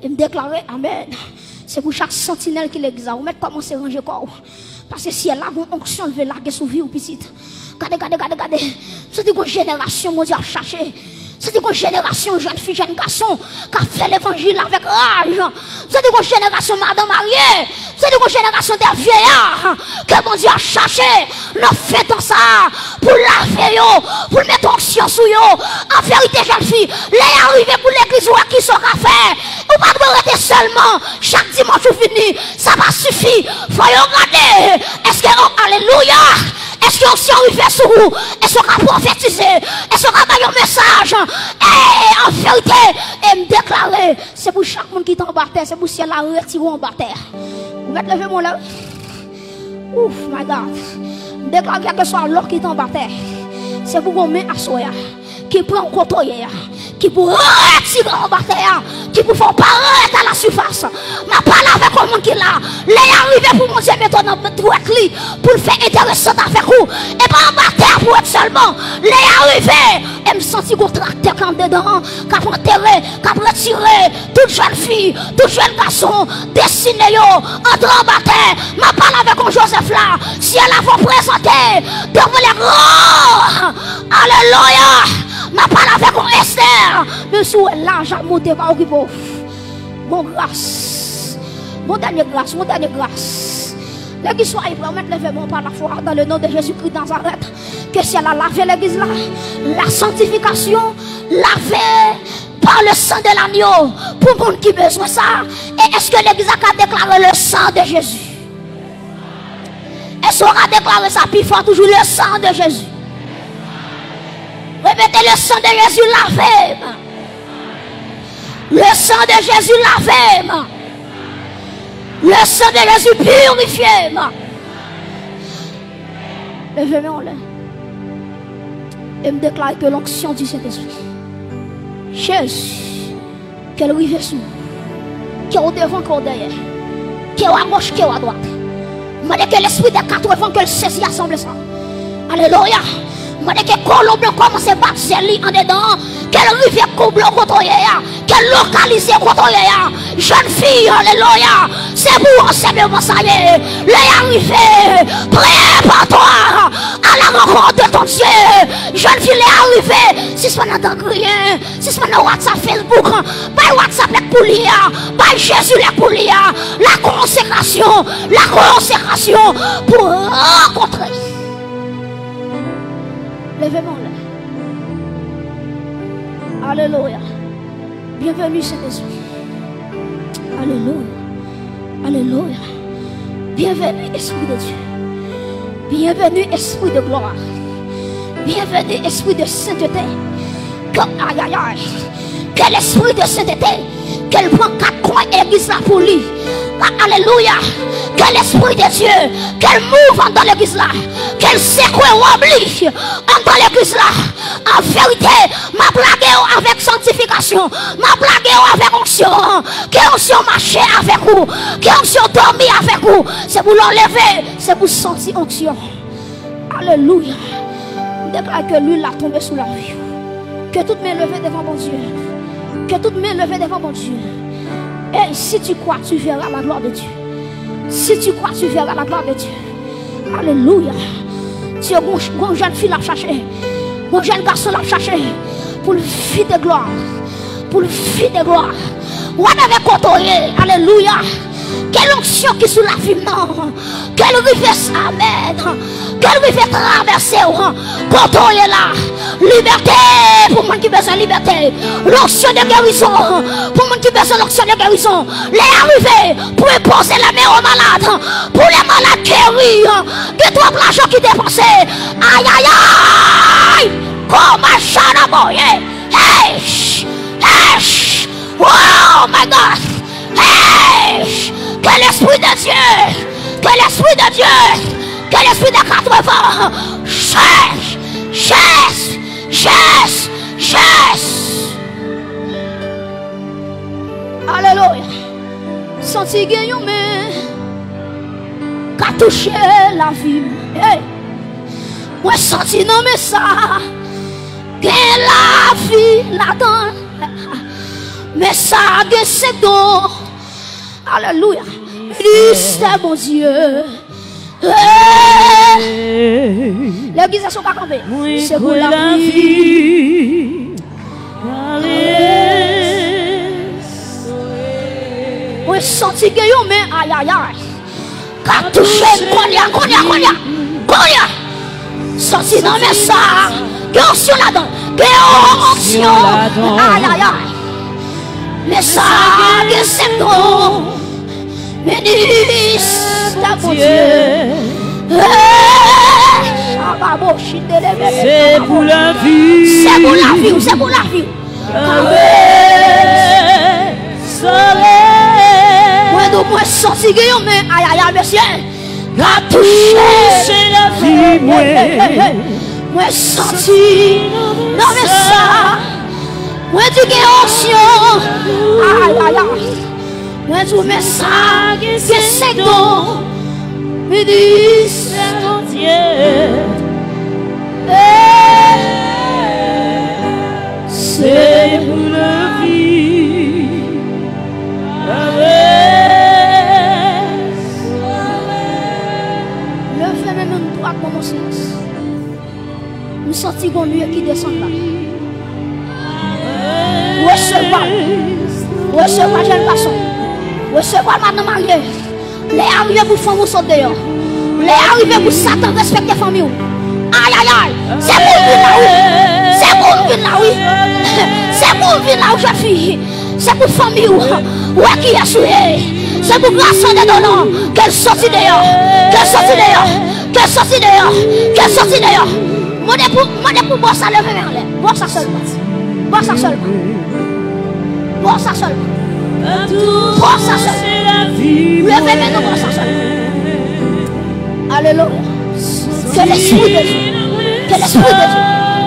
E m deklare, amèn. Se pou chak santinèl ki legliz la, ou mèt kòmanse ranje kò w. Paske syèl la gon onksyon l vle lage sou vi w, pitit. Gade, gade, gade, gade. M santi gon jenerasyon Bondye ap chache. M santi gon jenerasyon jèn fi, jèn gason k ap fè levanjil avèk raj. M santi gon jenerasyon madan marye. M santi gon jenerasyon de vyeya ke Bondye ap chache nan fen tan sa a pou l lave yo, pou l mete onksyon sou yo. An verite, jèn fi, lè y a rive pou legliz wè kisa w ka fè. Ou pa dwe rete sèlman chak dimanch ou vini. Sa pa sifi. Fò yo gade. Èske, oh, alelouya! Èske onksyon rive sou ou? Èske w ka pwofetize? Èske w ka bay yon mesaj? E, an verite, e m deklare, se pou chak moun ki te anba tè, se pou syèl la retire w anba tè. Ou mèt leve men w la, wi. Ouf, my God. M deklare kèlkeswa lò ki te anba tè, se pou gon men aswè a ki pran w kote w ye a, ki pou retire w anba tè a, ki pou fè w parèt a la sifas. M ap pale avèk yon moun ki la. Lè y a rive pou Bondye mete w nan dwèt li, pou l fè enteresan avèk ou, e pa anba tè a pou w ret sèlman. Lè y a rive, e m santi gon traktè k andedan an, k ap antere, k ap retire tout jèn fi, tout jèn gason, destine yo antre anba tè. M ap pale avèk yon Joseph la. Syèl la va prezante devan lè gran. Alelouya! M ap pale avèk yon Esther. Menm si w wè laj ap monte, pa okipe w. Bon gras. Bon dènye gras, bon dènye gras. Legliz, soyez prêts, mèt leve men w pa lafwa dans le nom de Jésus-Christ de Nazareth. Ke syèl la lave legliz la. La sanctification, lave par le sang de l'agneau. Pou moun ki bezwen sa. E èske legliz la ka deklare le sang de Jésus? Èske w ka deklare sa pi fò toujou, le sang de Jésus? Repete, le sang de Jésus lave m. Le sang de Jésus lave m. Le sang de Jésus purifie m. Leve men w anlè. E m deklare ke l'onction du Saint-Esprit. Jezi, ke l rive sou ou. Ke w devan, ke w dèyè. Ke w agoch, ke w adwat. Mande ke lespri dè katrevan ke l sezi asanble sa. Alelouya. Mande ke kolonb lan kòmanse bat zèl li andedan an. Ke l rive koublo kote w ye a. Ke l lokalize kote w ye a. Jèn fi, alelouya. Se pou ou ansèyman sa ye. Lè y a rive, prepare-toi à la rencontre de ton Dieu. Jèn fi, lè y a rive, sispann andan griyen. Sispann nan WhatsApp, Facebook. Bay WhatsApp lè k pou li a. Bay Jezi lè k pou li a. La consécration. La consécration pou rankontre. Leve men w anlè. Alelouya. Bienvenue, Saint-Esprit. Alelouya. Alelouya. Bienvenue, Esprit de Dieu. Bienvenue, Esprit de gloire. Bienvenue, Esprit de sainteté. Ke, ayayay. Ke lespri de sainteté, ke l pran kat kwen legliz la pou li. A, alelouya. Ke lespri de Dye, ke l mouv andan legliz la. Ke l sekwe wòb li andan legliz la. An verite, m ap lage w avèk sanktifikasyon. M ap lage w avèk onksyon. Ke onksyon mache avèk ou. Ke onksyon dòmi avèk ou. Se pou lè w leve, se pou w santi onksyon. Alelouya. M deklare ke lwil la tonbe sou lavi w. Ke tout men leve devan Bondye. Ke tout men leve devan Bondye. Et si tu crois, tu verras la gloire de Dieu. Si tu crois, tu verras la gloire de Dieu. Alelouya. Dye, gon, gon jèn fi l ap chache. Gon jèn gason l ap chache. Pou l vide glwa. Pou l vide glwa. Whatever kote w ye. Alelouya. Ke lonksyon ki sou lavi m nan. Ke l rive sa, amèn. Ke l rive travèse w. Kote w ye la. Libète pou moun ki bezwen libète. Lonksyon de gerizon pou moun ki bezwen lonksyon de gerizon. Lè a rive pou enpoze lè men o malad. Pou lè malad geri. Gen twòp lajan ki depanse. Ayayay! Kòman chanaboye? Hey! Hey! Oh my God! Hey! Que l'Esprit de Dieu! Que l'Esprit de Dieu! Que l'Esprit de quatre-vingts! Jes! Jes! Jes! Jes! Alelouya! Santi gen yon men ka touche lavi m. Hey! Mwen santi nan men sa gen lavi ladan. Men sa gen senk don. Alelouya. Ministè Bondye. Hey! Legliz, èske w ka kanpe? Se pou lavi. Mwen santi gen yon men, ayayay, k ap touche m kounye a, kounye a, kounye a, kounye a. Santi nan men sa, gen onksyon ladan, gen onksyon, ayayay. Men sa, gen senk don. Minis la, Bondye. Hey! Chababo, chidele, bebe, se pou lavi. Se pou lavi w, se pou lavi w. Amen. Mwen di w, mwen santi gen yon men, ayayay, mesye, k ap touche lavi mwen. Mwen santi nan men sa. Mwen di gen onksyon. Ayayay. Mwen di w men sa, gen senk don. Minis Bondye. Hey! Se pou lavi. Leve men nou dwat, ban mwen silans. M santi gon nwi ki desann la. Resevwa l. Resevwa l, jèn gason. Resevwa l, madanm marye. Lè a rive pou fanm ou sot deyò. Lè a rive pou Satan respekte fanmi w. Ayayay. Se pou w vin la, wi. Se pou w vin la, wi. Se pou w vin la, wi, jèn fi. Se pou fanmi w wè kiyès ou ye. Se pou gras an de donan. Ke l soti deyò. Ke l soti deyò. Ke l soti deyò. Ke l soti deyò. Mande pou, mande pou bòs sa leve men anlè. Bòs sa sèlman. Bòs sa sèlman. Bòs sa sèlman. Bòs sa sèlman. Leve men nou, bòs sa sèlman. Alelouya. Que l'Esprit de Dieu. Que l'Esprit de Dieu.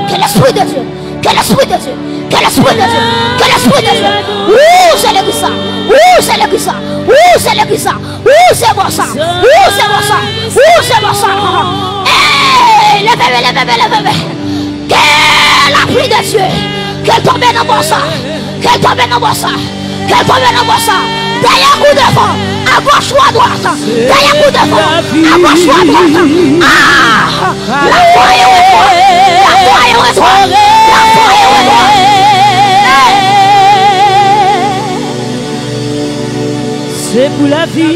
Que l'Esprit de Dieu. Que l'Esprit de Dieu. Que l'Esprit de Dieu. Que l'Esprit de Dieu. Ou se legliz sa. Ou se legliz sa. Ou se legliz sa. Ou se bòs sa. Ou se bòs sa. Ou se bòs sa. Hey, leve men, leve men, leve men. Que la pluie de Dieu. Que l tonbe nan bòs sa. Que l tonbe nan bòs sa. Ke l tonbe nan bòs sa. Dèyè kou devan. Agòch ou adwat. Dèyè kou devan. Agòch ou adwat. Ah! Lafwa e retwa. Lafwa e retwa. Lafwa e retwa. Se pou lavi.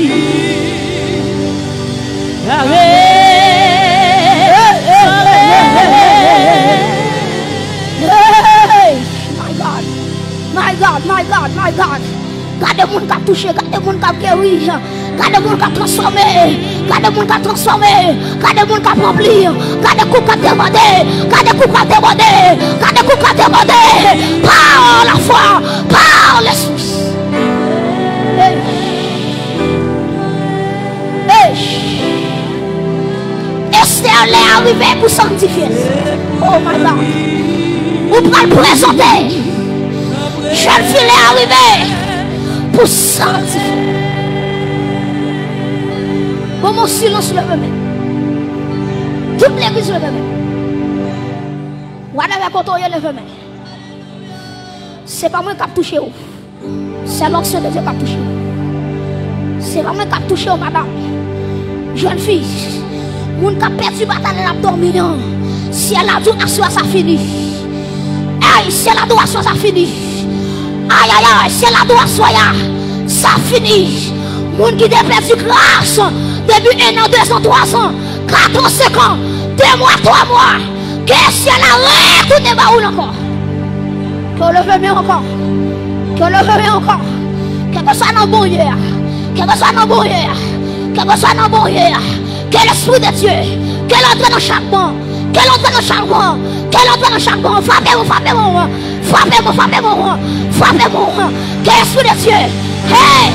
Hey! My God! My God, my God, my God. Gade moun k ap touche, gade moun k ap geri, gade moun k ap transfòme, gade moun k ap transfòme, gade moun k ap ranpli, gade koup k ap debòde, gade koup k ap debòde, gade koup k ap debòde. Pa lafwa, pa lespri. Hey. Hey. Esther, lè a rive pou sanktifye l. Oh my God. Ou pral prezante. Jèn fi, lè a rive pou sanktifye l. Bon, mon silans, leve men. Tout legliz leve men. Whatever kote w ye, leve men. Se pa mwen k ap touche w. Se lòksyon de Dye k ap touche w. Se pa mwen k ap touche w, madanm. Jèn fi, moun k ap pèdi batay la, l ap dòmi an. Syèl la di w, aswè sa fini. Ey, syèl la di w, aswè sa fini. Ayayay, syèl la di w, aswè a, sa fini. Moun ki te pèdi gras depi en an, dezan, twazan, katran, senkan, de mwa, twa mwa. Ke syèl la retounen ba ou l ankò. Ke w leve men ankò. Ke w leve men ankò. Kèlkeswa nan bon ye a. Kèlkeswa nan bon ye a. Kèlkeswa nan bon ye a. Ke Lespri de Dye. Ke l antre nan chak bon. Ke l antre nan chak bon. Ke l antre nan chak bon. Frape bon, frape bon. Frape mwen, frape mwen, frape mwen. Que l'Esprit de Dieu. Hey!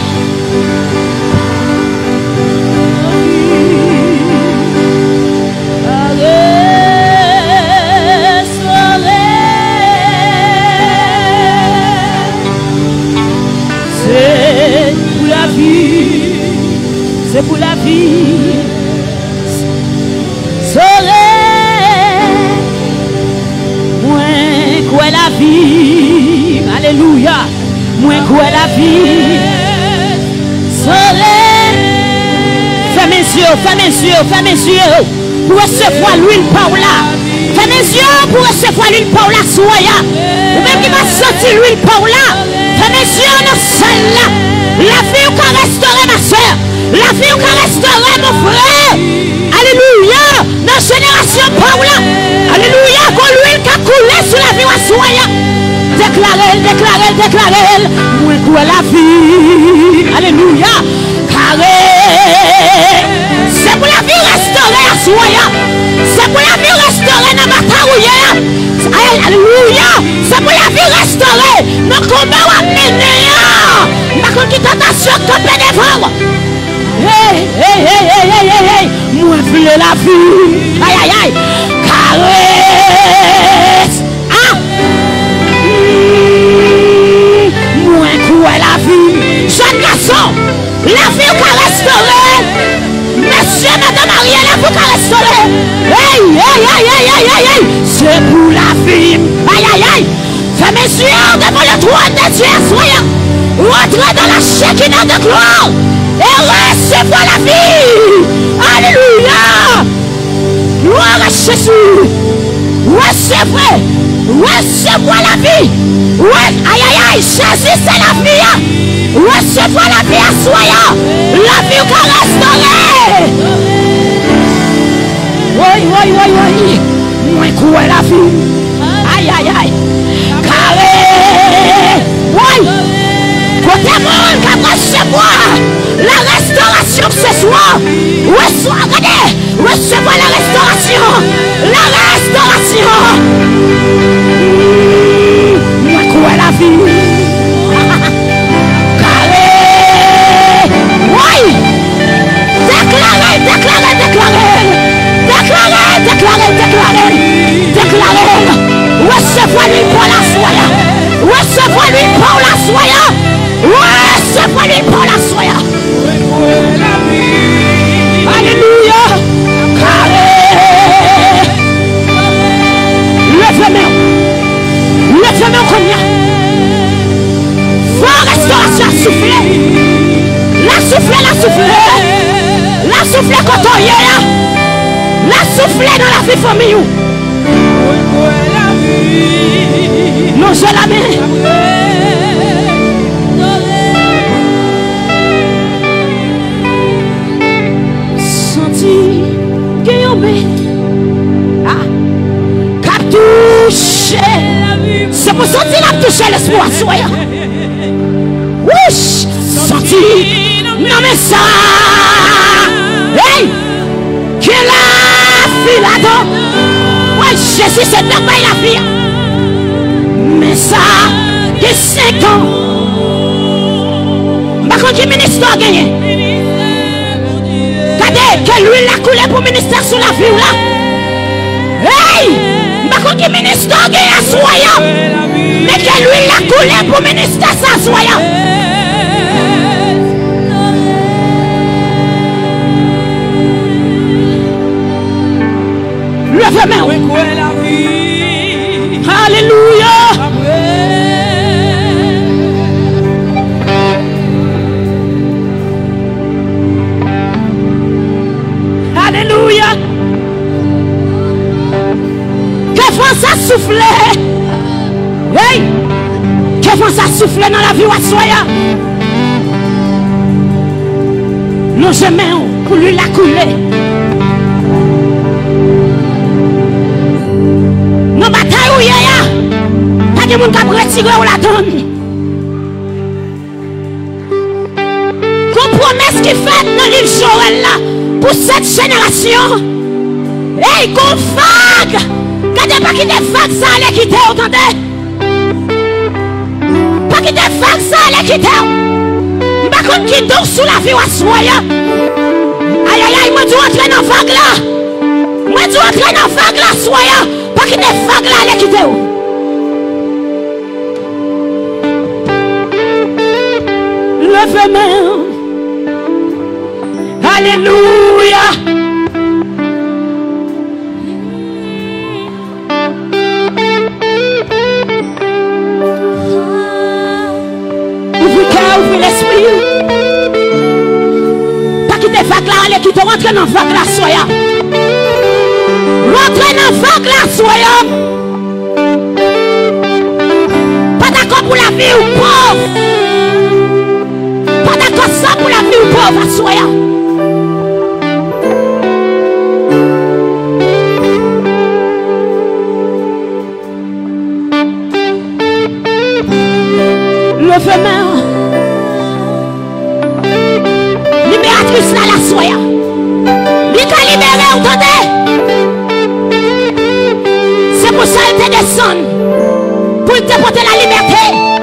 Se pou lavi, se pou lavi. Sore, mwen kwè lavi. Alelouya. Mwen kwè lavi. Sore. Fèmen zye Fèmen zye w, fèmen zye w pou resevwa lwil pa w la. Fèmen zye w pou resevwa lwil pa w la aswè a. Ou menm ki pa santi lwil pa w la, fèmen zye w nan sal la. Lavi w ka restore, ma sè. Lavi w ka restore, mon frè. Alelouya. Nan jenerasyon pa w la. Alelouya. Gon lwil ka koule sou lavi w aswè a. Deklare l, deklare l, deklare l. Mwen kwè lavi. Alelouya. Kare. Se pou lavi restore aswè a. Se pou lavi restore nan batay ou ye a. Alelouya. Se pou lavi restore nan konba w ap mennen an. M pa konn ki tantasyon k kanpe devan w. Hey, hey, hey, hey, hey, hey, hey. Mwen vle lavi. Ay, ay, ay. Kares. Ah! Mm, mwen kwè lavi. Jèn gason, lavi w ka restore. Mesye, madan marye, lavi w ka restore. Hey, hey, hey, hey, hey, hey, hey. Se pou lavi m. Ay, ay, ay. Fèmen zye w devan le twòn de Dye aswè a. Rantre dans la Shekinah de gloire et recevoir la vie. Alelouya. Gloire à Jésus. Resevwa, resevwa lavi. Re- ay, ay, ay, Jezi se lavi a. Resevwa lavi aswè a. Lavi w ka restore. Woy, woy, woy, woy. Mwen kwè lavi. Ay, ay, ay. Kare. Woy. Kote moun k ap resevwa la restorasyon se swa. Resevwa, gade. Resevwa la restorasyon. La restorasyon. Mm, mwen kwè lavi. Kare. Woy. Deklare, deklare, deklare. Deklare, deklare, deklare. Deklare. Resevwa lwil pa w la aswè a. Resevwa lwil pa w la aswè a. Resevwa lwil pa w la aswè a. Alelouya. Kare. Leve men w. Leve men w kounye a. Van restorasyon ap soufle. L ap soufle, l ap soufle. L ap soufle kote w ye a. L ap soufle nan lavi fanmi w. Lonje lamen. Santi gen yon men, ah, k ap touche. Se pou santi l ap touche lespri w aswè a. Wouch! Santi nan men sa. Hey! Gen lavi ladan. Wè, Jezi se dòk bay lavi a. Men sa gen senk an. M pa konn ki ministè w genyen. Gade, ke lwil la koule pou ministè sou lavi w la. Hey! M pa konn ki ministè w genyen aswè a. Men ke lwil la koule pou ministè sa aswè a. Leve men w. Alelouya. Alelouya. Ke van sa soufle. Hey! Ke van sa soufle nan lavi w aswè a. Lonje men w pou lwil la koule. Nan batay ou ye a, pa gen moun k ap retire w ladan l. Gon pwomès ki fèt nan liv Jowèl la pou sèt jenerasyon. Ey, gon vag! Gade, pa kite vag sa ale kite w, tande! Pa kite vag sa ale kite w! M pa konn ki don sou lavi w aswè a. Ayayay, mwen di w antre nan vag la! Mwen di w antre nan vag la aswè a! Pa kite vag la ale kite w! Leve men w. Alelouya. Ouvri kè w, ouvri lespri w. Pa kite vag la ale kite w. Rantre nan vag la aswè a. Rantre nan vag la aswè a. Pa dakò pou lavi w pòv. Pa dakò sa pou lavi w pòv aswè a. Leve men w. Liberatris la, laswè a. Li ka libere w, tande. Se pou sa l te desann, pou l te pote lalibète.